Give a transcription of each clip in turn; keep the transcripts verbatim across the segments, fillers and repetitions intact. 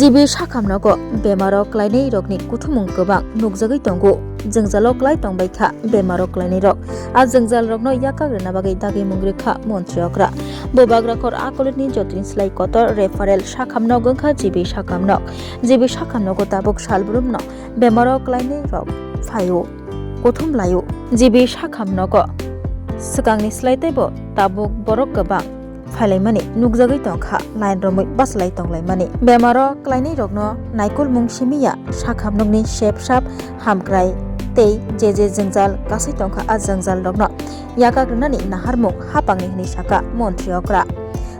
G B sakhamnogo bemaro klainai rokni kuthumung kwbang nukjagwi tongo. Jwngjalo klai tongbai kha bemaro klainai rok. A jwngjal rokno yakak rwna bagwi dagimung rwkha montri okra. Bubagra khor akolini jotoni slai kotor referral sakhamnog wngkha G B sakhamnog. G B sakhamnogo tabuk salbrumno bemaro klainai rok phaio, kuthum laio. G B sakhamnogo swkangni slai teibo tabuk borok kwbang phailaimani nukjagwi tongkha, line romwi bachalai tonglaimani. Bemaro klainai rokno naikolmung simiya sakhamnokni sepsap hamkrai tei je je jwngjal kasai tongkha a jwngjal rokno yakak rwnani naharmung hapangni hwnwi sakha montri okra.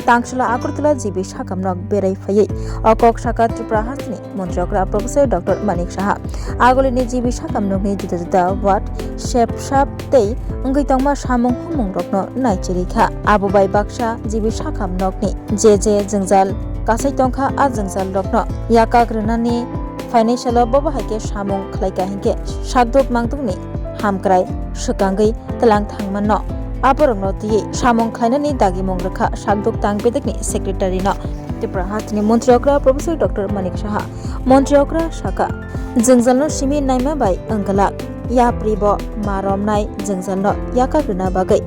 Tangsula Agartala G B sakhamnok berai phaiwi o kok sakha Tripura hasteni montri okra Professor Doctor Manik Saha. Agulini G B sakhamnokni juda juda ward, sepsap tei wngwi tongma samung humung rokno naichirwi kha. Abo bai baksa G B sakhamnokni je je jwngjal kasai tongkha, a jwngjal rokno yakak rwnani phainai salo bobo hai khe samung khlaikha hinkhe sakduk mangdukni hamkrai swkangwi tlang thangmano. Aborokno twiwi samung khlainani dagimung rwkha sakduk tang bedekni secretary no. Tripura hasteni montri okra Professor Doctor Manik Saha. Montri okra sakha, jwngjalno simi naima bai wngwlak, yapri bo ma romnai jwngjalno yakak rwna bagwi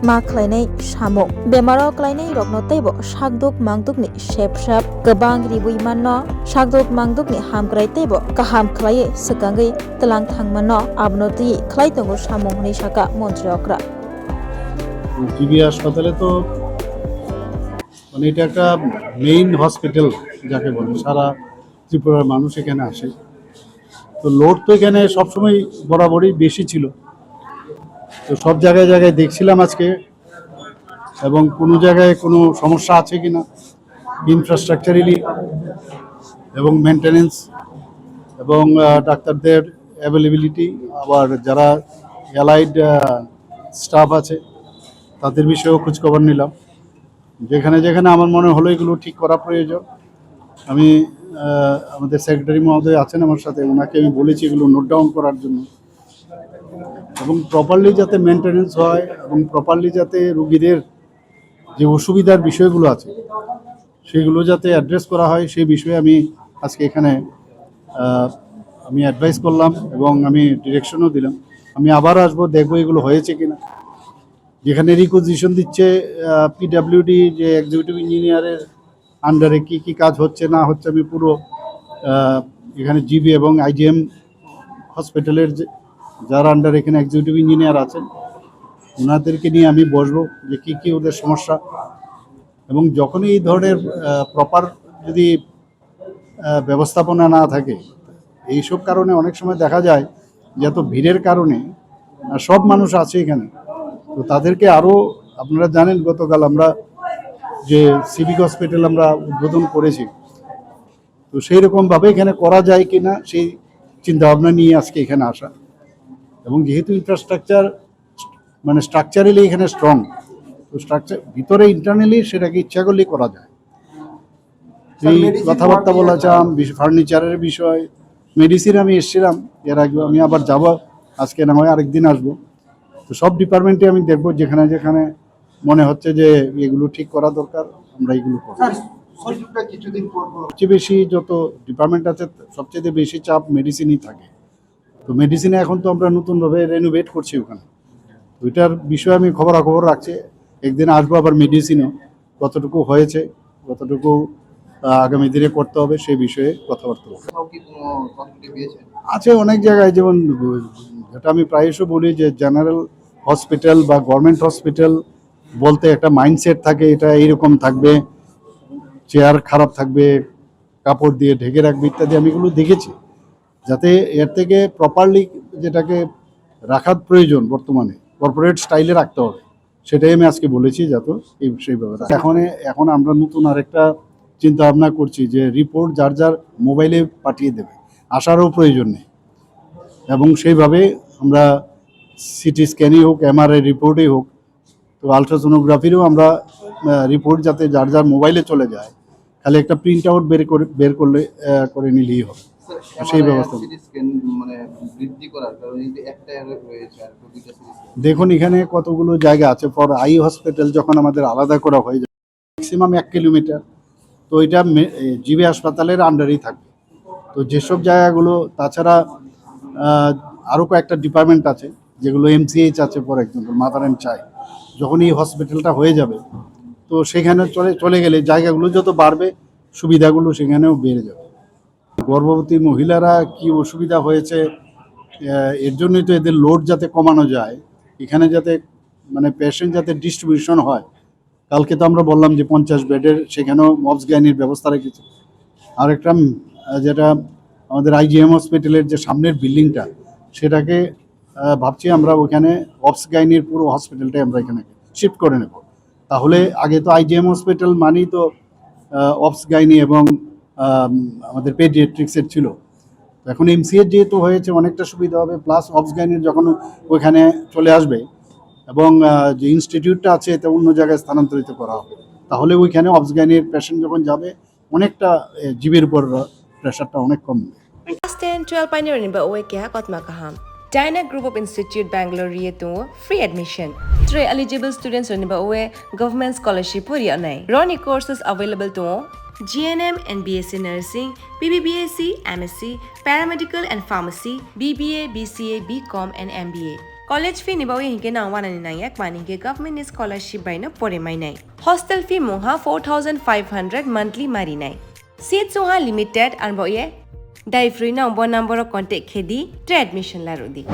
ma khlainai samung. Bemaro klainai rokno teibo sakduk mangdukni sepsap kwbang ribwi manno, sakduk mangdukni hamkrai teibo kaham khlaiwi swkangwi tlang thangmano, abono twiwi khlai tongo samung hwnwi sakha montri okra. GB হাসপাতালে তো মানে এটা একটা main hospital যাকে বলে, সারা ত্রিপুরার মানুষ এখানে আসে। তো লোড তো এখানে সবসময় বরাবরই বেশি ছিল। তো সব জায়গায় জায়গায় দেখছিলাম আজকে, এবং কোনো জায়গায় কোনো সমস্যা আছে কিনা ইনফ্রাস্ট্রাকচারালি এবং মেনটেনেন্স এবং আহ, ডাক্তারদের অ্যাভেলেবিলিটি, আবার যারা অ্যালাইড স্টাফ আছে তাদের বিষয়েও খোঁজখবর নিলাম। যেখানে যেখানে আমার মনে হলো এগুলো ঠিক করা প্রয়োজন, আমি আহ, আমাদের সেক্রেটারি মহোদয় আছেন আমার সাথে, ওনাকে আমি বলেছি এগুলো নোট ডাউন করার জন্য। এবং প্রপারলি যাতে মেনটেনেন্স হয় এবং প্রপারলি যাতে রুগীদের যে অসুবিধার বিষয়গুলো আছে সেগুলো যাতে অ্যাড্রেস করা হয়, সেই বিষয়ে আমি আজকে এখানে আহ, আমি অ্যাডভাইস করলাম এবং আমি ডিরেকশনও দিলাম। আমি আবার আসবো, দেখবো এগুলো হয়েছে কিনা। যেখানে রিকুইজিশন দিচ্ছে পিডাব্লিউডি, যে এক্সিকিউটিভ ইঞ্জিনিয়ারের আন্ডারে কি কি কাজ হচ্ছে না হচ্ছে, আমি পুরো আহ, এখানে জিবি এবং আইজিএম হসপিটালের যে, যার আন্ডারে এখানে এক্সিকিউটিভ ইঞ্জিনিয়ার আছেন, ওনাদেরকে নিয়ে আমি বসবো যে কি কি ওদের সমস্যা। এবং যখনই এই ধরনের প্রপার যদি আহ, ব্যবস্থাপনা না থাকে, এইসব কারণে অনেক সময় দেখা যায় যে এত ভিড়ের কারণে আহ, সব মানুষ আছে এখানে, তো তাদেরকে আরও, আপনারা জানেন গতকাল আমরা যে সিভিক হসপিটাল আমরা উদ্বোধন করেছি, তো সেই রকমভাবে এখানে করা যায় কি না সেই চিন্তাভাবনা নিয়ে আজকে এখানে আসা। এবং যেহেতু ইনফ্রাস্ট্রাকচার মানে স্ট্রাকচারালি এখানে স্ট্রং, তো স্ট্রাকচার ভিতরে ইন্টারনালি সেটাকে ইচ্ছা করলেই করা যায়। এই কথাবার্তা বলা চাম, ফার্নিচারের বিষয়, মেডিসিন আমি এসেছিলাম এর আগে, আমি আবার যাব, আজকে না হয় আরেকদিন আসবো। তো সব ডিপার্টমেন্টে আমি দেখবো, যেখানে যেখানে মনে হচ্ছে যে এগুলো ঠিক করা দরকার, আমরা এগুলো করবো। স্যার, সুযোগটা কিছুদিন পর পর। সবচেয়ে বেশি যত ডিপার্টমেন্ট আছে, সবচেয়ে বেশি চাপ মেডিসিনই থাকে। তো মেডিসিনে এখন তো আমরা নতুনভাবে রেনোভেট করছি ওখানে। তো এটার বিষয়ে আমি খবরাখবর রাখছি, একদিন আসবো আবার মেডিসিনও, কতটুকু হয়েছে, কতটুকু আহ, আগামী দিনে করতে হবে সেই বিষয়ে কথাবার্তা বলবো। কোথাও কি কোনো কমিউনিটি পেয়েছেন? আছে অনেক জায়গায়, যেমন যেটা আমি প্রায়শ বলি যে জেনারেল হসপিটাল বা গভর্নমেন্ট হসপিটাল বলতে একটা মাইন্ডসেট থাকে, এটা এইরকম থাকবে, চেয়ার খারাপ থাকবে, কাপড় দিয়ে ঢেকে রাখবে ইত্যাদি, আমি এগুলো দেখেছি। যাতে এর থেকে প্রপারলি যেটাকে রাখার প্রয়োজন বর্তমানে কর্পোরেট স্টাইলে রাখতে হবে, সেটাই আমি আজকে বলেছি যাতে এই সেই ব্যাপারে। এখন এখন আমরা নতুন আরেকটা চিন্তা ভাবনা করছি যে রিপোর্ট যার যার মোবাইলে পাঠিয়ে দেবে, আসারও প্রয়োজন নেই। এবং সেইভাবে আমরা সিটি স্ক্যানই হোক, এমআরআই রিপোর্টই হোক, তো আলট্রাসোনোগ্রাফিরও আমরা রিপোর্ট যাতে যার যার মোবাইলে চলে যায়, খালি একটা প্রিন্ট আউট বের করে বের করলে আহ, করে নিলেই হবে। স্যার, সেই ব্যবস্থা। সিটি স্ক্যান মানে বৃদ্ধি করার কারণে যদি একটা রয়েছে আর দুইটা সিটি স্ক্যান। দেখুন, এখানে কতগুলো জায়গা আছে, ফর আই হসপিটাল যখন আমাদের আলাদা করা হয়ে যায়, ম্যাক্সিমাম এক কিলোমিটার, তো এটা জিবি হাসপাতালের আন্ডারেই থাকবে। তো যেসব জায়গাগুলো, তাছাড়া আহ, আরও কয়েকটা ডিপার্টমেন্ট আছে, যেগুলো এমসিএইচ আছে, for example mother and child, যখন এই হসপিটালটা হয়ে যাবে, তো সেখানে চলে চলে গেলে জায়গাগুলো যত বাড়বে, সুবিধাগুলো সেখানেও বেড়ে যাবে। গর্ভবতী মহিলারা কি অসুবিধা হয়েছে, আহ, এর জন্যই তো এদের লোড যাতে কমানো যায়, এখানে যাতে মানে পেশেন্ট যাতে ডিস্ট্রিবিউশন হয়। কালকে তো আমরা বললাম যে পঞ্চাশ বেডের সেখানেও অবস গাইনির ব্যবস্থা রেখেছি। আর একটা উম, আহ, যেটা আমাদের আইজিএম হসপিটালের যে সামনের বিল্ডিংটা, সেটাকে আহ, ভাবছি আমরা ওখানে অবস গাইনির পুরো হসপিটালটাই আমরা এখানে শিফট করে নেব। তাহলে আগে তো আইজিএম হসপিটাল মানেই তো অবস গাইনি এবং আহ, আমাদের পেডিয়াট্রিক্সের ছিল। তো এখন এমসিএইচ যেহেতু হয়েছে, অনেকটা সুবিধা হবে, প্লাস অবস গাইনির যখন ওইখানে চলে আসবে এবং আহ, যে ইনস্টিটিউটটা আছে, এটা অন্য জায়গায় স্থানান্তরিত করা হবে, তাহলে ওইখানে অবস গাইনির পেশেন্ট যখন যাবে, অনেকটা জিবির উপর প্রেশারটা অনেক কমবে। Class ten, twelve painirokni ba oe keha kotma kaham. Dyna Group of Institute Bangalore ri tongo free admission. Tre eligible students rokni ba oe government scholarship pori anai. Roni courses available tongo G N M and B S C nursing, B B B S C, M S C, paramedical and pharmacy, B B A, B C A, B Com and M B A. College fee ni ba oe hinke nang wanani nangya kmani hinke government ni scholarship bai no pore mainai. Hostel fee mungha four thousand five hundred monthly marinai. Seat sungha limited, arbo ye dai free no bo number o contact khedi, tre admission larudi.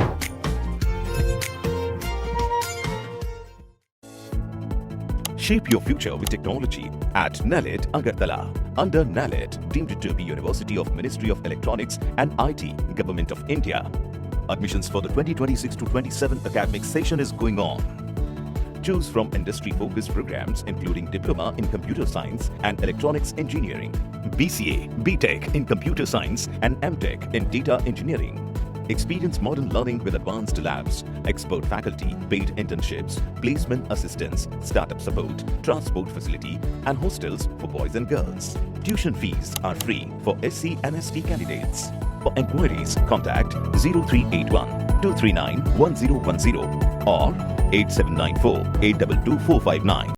Shape your future with technology at NALET Agartala. Under NALET, deemed to be University of Ministry of Electronics and I T, Government of India. Admissions for the twenty twenty-six to twenty-seven academic session is going on. Choose from industry-focused programs including Diploma in Computer Science and Electronics Engineering, B C A, B Tech in Computer Science and M Tech in Data Engineering. Experience modern learning with advanced labs, expert faculty, paid internships, placement assistance, startup support, transport facility, and hostels for boys and girls. Tuition fees are free for S C and S T candidates. For inquiries, contact zero three eight one two three nine one zero one zero or eight seven nine four eight two two four five nine.